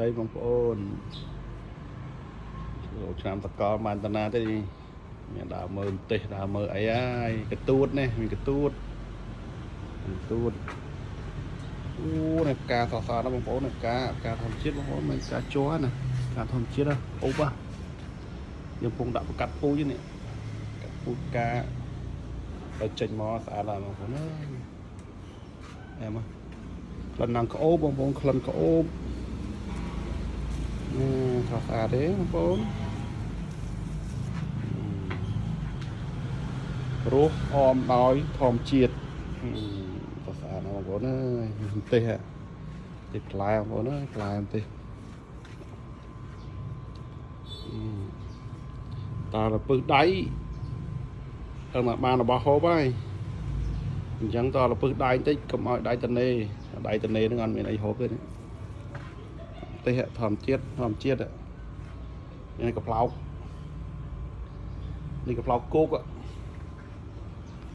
ដីបងប្អូនចូលឆ្នាំសកលបានតាណាទេមានដើរមើលម្ទេសដើរមើលអីហើយកទួតនេះមានកទួតកទួតអូនេះផ្កាសសណាស់បងប្អូននេះផ្កាផ្កាធម្មជាតិបងប្អូនមិនផ្កាជ័រណាផ្កាធម្មជាតិអូបយើងពងដាក់ប្រកាត់ពូជនេះកាត់ពូជផ្កាដល់ចេញមកស្អាតណាស់បងប្អូនអើយអែមក្លិនណាំងក្អូបបងប្អូនក្លិនក្អូប នេះស្រស់ស្អាតទេបងប្អូនរស់អមដោយធម្មជាតិស្រស់ស្អាតណាស់បងប្អូនអើយម្ទេសហ៎ទេសផ្លែបងប្អូនអើយផ្លែម្ទេសតើរពឹសដៃតើមកបានរបស់ហូបហើយអញ្ចឹងតើរពឹសដៃបន្តិចកុំឲ្យដៃតនេដៃតនេនឹងអត់មានអីហូបទេនេះទេសធម្មជាតិធម្មជាតិហ៎ នេះកំប្លោកនេះកំប្លោកគោក